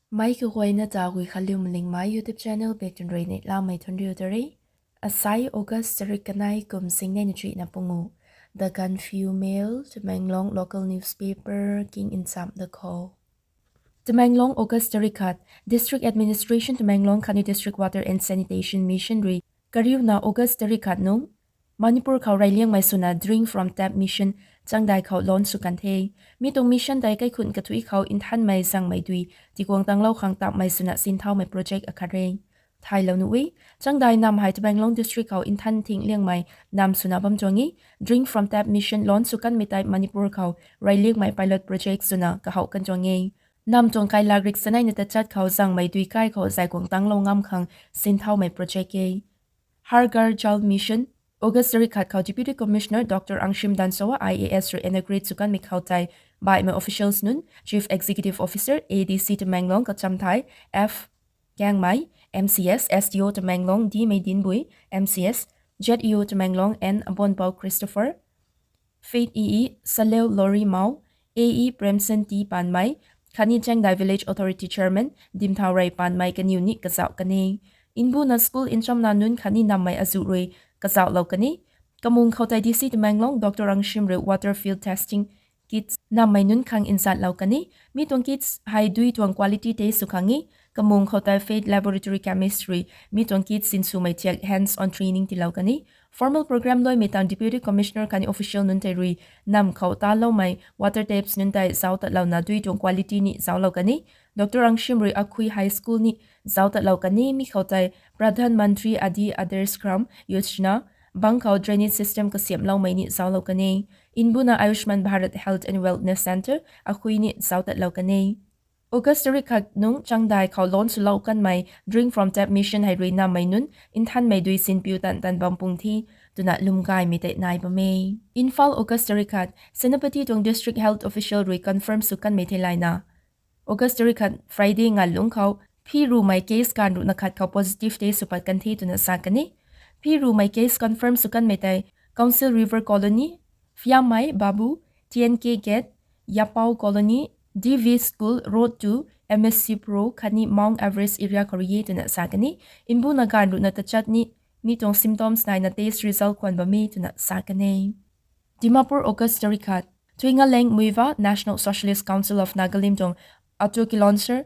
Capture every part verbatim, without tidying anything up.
Mei kaguayna ta Guikhanliu Malingmei YouTube channel bek tun rui neihlamei thuanriu ta re. Asai August tarik kanei kum singnei na chuihna pungu. The Gaanphiu Mail, Tamenglong local newspaper king nchamh da khou. Tamenglong, August tarik khat. District Administration Tamenglong khatni District Water and Sanitation Mission rui kariuna August tarik khat nung Manipur khou reyliangmei swna Drink from Tap Mission Changdai khou launch sw kan the. Mi tuang mission tei kaikhun kathuic khou nthanmei zangmei dui tiguang tanglou khang tapmei swna sinthaumei project akhat re. Thaylou nuh e, Changdai nam hei Tamenglong district khou nthan thing liangmei nam swna bam tuang e. Drink from Tap Mission launch sw kanmei tei Manipur khou reyliangmei pilot project swna kahouh kan tuang e. Nam tuang kailak rik saneina tachat khou zangmei dui kai khou zai guang tanglou ngam khang sinthaumei project e. Har Ghar Jal Mission, August tarik khat khou Deputy Commissioner Doctor Angshim Danshowa I A S rui inaugurate sw kanmei khou tei baihmei officials nunc, Chief Executive Officer, A D C Tamenglong Kachamthai F Kangmei, M C S, S D O Tamenglong D Meidinbui, M C S, Z E O Tamenglong N Abonpou Christopher, Faith E E, Saleu Lori Mao, A E Premsen T Panmei, khatni Changdai Village Authority Chairman Dimthau Rey Panmei kaniw ni kazauh kan e. Mbuna school nchamna nunc khatni nammei azuh rui kazauhlou kan e. Kamung khou tei D C Tamenglong Doctor Angshim rui water field testing kits nammei nunc khang nzatlou kan e. Mi tuang kits hei dui tuang quality test sw khang e. Kamung khou tei Faith Laboratory Chemist rui mi tuang kits sinswmei thiak hands-on training tiilou kan e. Formal program luaimei tang Deputy Commissioner khatni official nunc tei rui nam khou taloumei water taps nunc tei zauc tatlouna dui tuang quality ni zauclou kan e. Doctor Angshim rui Akhui High School ni zauc tatlou kan e. Mi khou tei Pradhan Mantri Adi Adarsh Gram Yojana bang khou drainage system kasiamhloumei ni zauclou kan e. Mbuna Ayushman Bharat Health and Wellness Centre Akhui ni zauc tatlou kan e. August tarik khat nung Changdai khou launch swlou kanmei Drink from Tap Mission hei rui nammei nunc nthanmei dui sinpiu tan tan bam pung the twna lwmgaymei tei nai bam e. Imphal, August tarik khat. Senapati tuang District Health Official rui confirm sw kanmei theilayna August tarik khat Friday nganv lungc khou phi rumei case gaanv ruhna khat khou positive test sw pat kan the twna sa kan e. Phi rumei case confirm sw kanmei tei Council River Colony, Phiammei Babu, T N K Gate, Yapao Colony, D V School Road to M S C Pro khatni Mount Everest area khou rui e twna sa kan e. Mbuna gaanv ruhna tachat ni mi tuang symptoms naina test result khwan bam e twna sa kan e. Dimapur, August tarik khat. Tuingaleng Muivah, National Socialist Council of Nagalim tuang Ato Kilonser,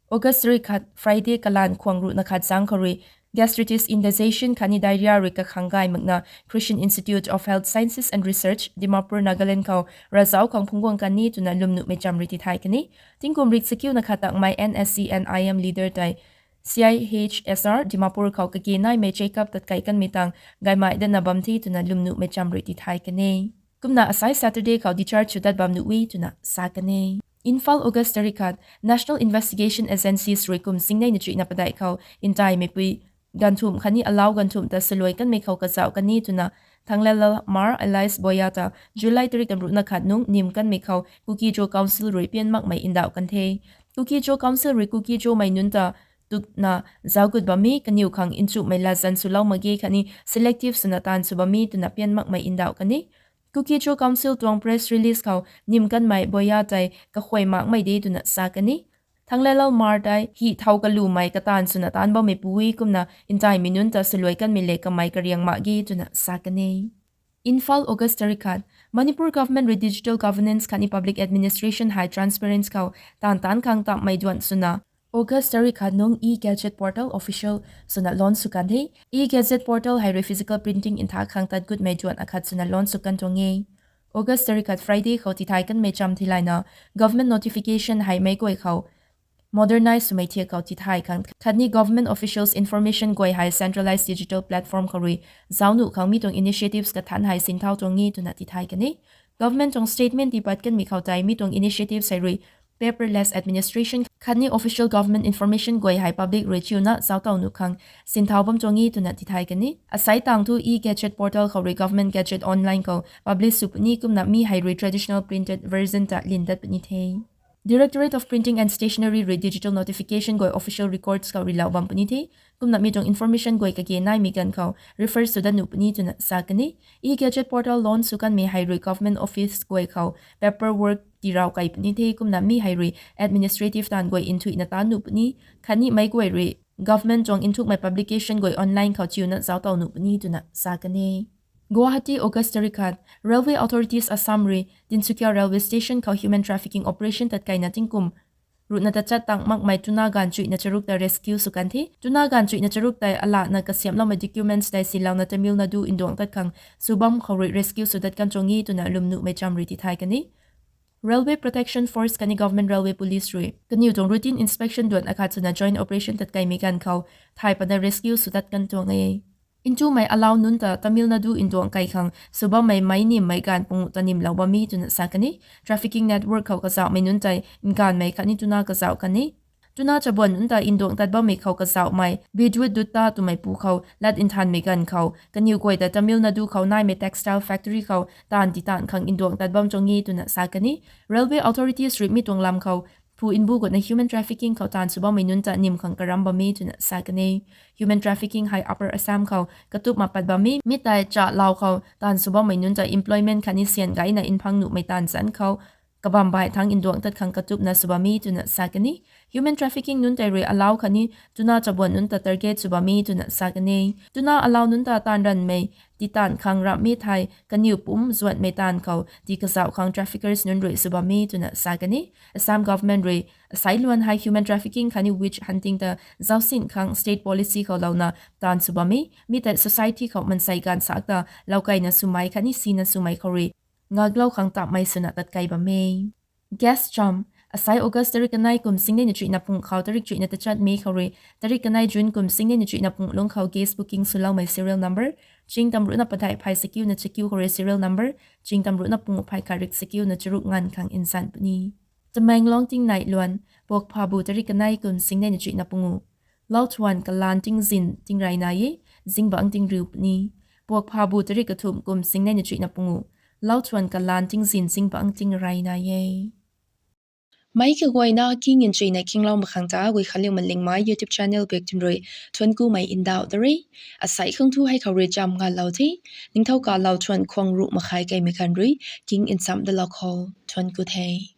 August tarik khat Friday kalan khwang ruhna khat zang khou rui gastritis, indigestion khatni diarrhea rui kakhang gay makna Christian Institute of Health Sciences and Research, Dimapur, Nagaland khou ravzauc khang phungc guang kan e twna lwmnuhmei cham rui tithay kan e. Tingkum rik sakiuna khat takmei N S C N I M leader tei C I H S R Dimapur khou kage naimei check-up tatkai kanmei tang gaymei datna bam the twna lwmnuhmei cham rui tithay kan e. Kumna asai Saturday khou discharge sw dat bam nuh e twna sa kan e. Imphal, August tarik khat. National Investigation Agencies rui kum singnei na chuihna padeih khou ntaimeipui ganvthumh khatni alau ganvthumh ta saluai kanmei khou kazauh kan e twna Thanglalal Hmar alias Boya ta July tarik tamruhna khat nung nim kanmei khou Kuki-Zo Council rui pian makmei ndauh kan the. Kuki-Zo Council rui Kuki-Zomei nunc ta tukna zauc gut bam e, kaniw khang nchumhmei latzan swlou mak ge khatni selective swna taanv sw bam e twna pian makmei ndauh kan e. Kuki-Zo Council tuang press release khou nim kanmei Boya tei kakhuay makmei de twna sa kan e. Thanglalal Hmar tei hi thau kalumei kataanv swna taanv bammeipu e, kumna ntaimei nunc ta saluai kanmei le kamei kariang mak ge twna sa kan e. Imphal, August tarik khat. Manipur government rui digital governance khatni public administration hei transparency khou taanv taanc khang tapmei duan swna August tarik khat nung e-Gazette portal official swna launch sw kan the. E-Gazette portal hei rui physical printing ntha khang tat gutmei duan akhat swna launch sw kan tuang e. August tarik khat Friday khou tithay kanmei cham theilayna government notification hei meic guay khou modernize swmei thiak khou tithay khang khatni government officials information guay hei centralized digital platform khou rui zauc nuh khang mi tuang initiatives kathanc hei sinthau tuang e twna tithay kan e. Government tuang statement tiipat kanmei khou tei mi tuang initiatives hei rui paperless administration khatni official government information guay hei public rui chiuna zauc tow nuh khang sinthau bam tuang e twna tithay kan e. Asai tang thu e-Gazette portal khou rui government gazette online khou publish sw puni, kumna mi hei rui traditional printed version ta lin dat puni the. Directorate of Printing and Stationery rui digital notification guay official records khou rilou bam puni the. Kumna mi tuang information guay kage naimei ganv khou refer sw dat nuh puni twna sa kan e. E-Gazette portal launch sw kanmei hei rui government office guay khou paperwork tirau kai puni the. Kumna mi hei rui administrative taanv guay nthuihna ta nuh puni. Khatni meic guay rui government tuang nthukmei publication guay online khou chiuna zauc tow nuh puni twna sa kan e. Guwahati, August tarik khat: Railway authorities Assam rui Tinsukia railway station khou human trafficking operation tatkaina tingkum ruhna tachat tang makmei tuna gaanv chuihna charuk ta rescue sw kan the. Tuna gaanv chuihna charuk tei alana kasiamhloumei documents tei silouna Tamil Nadu nduang tat khang sw bam khou rui rescue sw dat kan tuang e twna lwmnuhmei cham rui tithay kan e. Railway Protection Force khatni Government Railway Police rui kaniw tuang routine inspection duan akhat swna joint operation tatkaimei ganv khou thay patna rescue sw dat kan tuang e. Ntumei alau nunc ta Tamil Nadu nduang kai khang sw bammei meic nimmei gaanv panguh ta nimlou bam e twna sa kan e. Trafficking network khou kazauhmei nunc tei nganvmei khatni tuna kazauh kan e. Tuna chabuan nunc ta nduang tat bammei khou kazauhmei Bidwut Dutta twmei pu khou lat nthanmei ganv khou kaniw guay ta Tamil Nadu khou naimei textile factory khou taanv titan khang nduang tat bam tuang e twna sa kan e. Railway authorities rui mi tuang lam khou phu nbu gutna human trafficking khou taanv sw bammei nunc ta nim khang karam bam e twna sa kan e. Human trafficking hei Upper Assam khou katupna pat bam e. Mi tei cha lau khou taanv sw bammei nunc ta employment khatni syan gayna nphang nuhmei taanv zanc khou kabam bai thangc nduang tat khang katupna sw bam e twna sa kan e. Human trafficking nunc tei rui alau khatni tuna chabuan nunc ta target sw bam e twna sa kan e. Tuna alau nunc ta taanv ranvmei titan khang ramh e thei kaniw pumc zuanhmei taanv khou tii kazauh khang traffickers nunc rui sw bam e twna sa kan e. Assam government rui asai luan hei human trafficking khatni witch hunting ta zaucsin khang state policy khou louna taanv sw bam e. Mi tei society khou mansei gaanv sak ta loukaina swmei khatni sina swmei khou rui ngaklou khang tapmei swna tatkai bam e. Guest cham: Asai August tarik kanei kum singnei na chuihna pung khou tarik chuihna tachat May khou rui tarik kanei June kum singnei na chuihna pung lungc khou guest booking swloumei serial number ching tam ruhna padeih phay sakiuna chakiu khou rui serial number ching tam ruhna pung phay karik sakiuna charuk nganv khang nzan puni. Tamenglong tingnei luan: Puakphabu tarik kanei kum singnei na chuihna pungu, Lauthuan kalan tingzin tingrey nai e, zingbangc tingriu puni. Puakphabu tarik kathumh kum singnei na chuihna pungu, Lauthuan kalan tingzin zingbangc tingrey nai e. Meic kaguayna king nchuina kinglou mak khang ta Guikhanliu Malingmei YouTube channel bak tun rui thuanc kumei ndauh ta re. Asei khang thu hei khou rui cham ngalou the. Ningthou kalou thuan khwang ruh makhai kaimei khan rui king nchamh dalou khou thuanc ku the.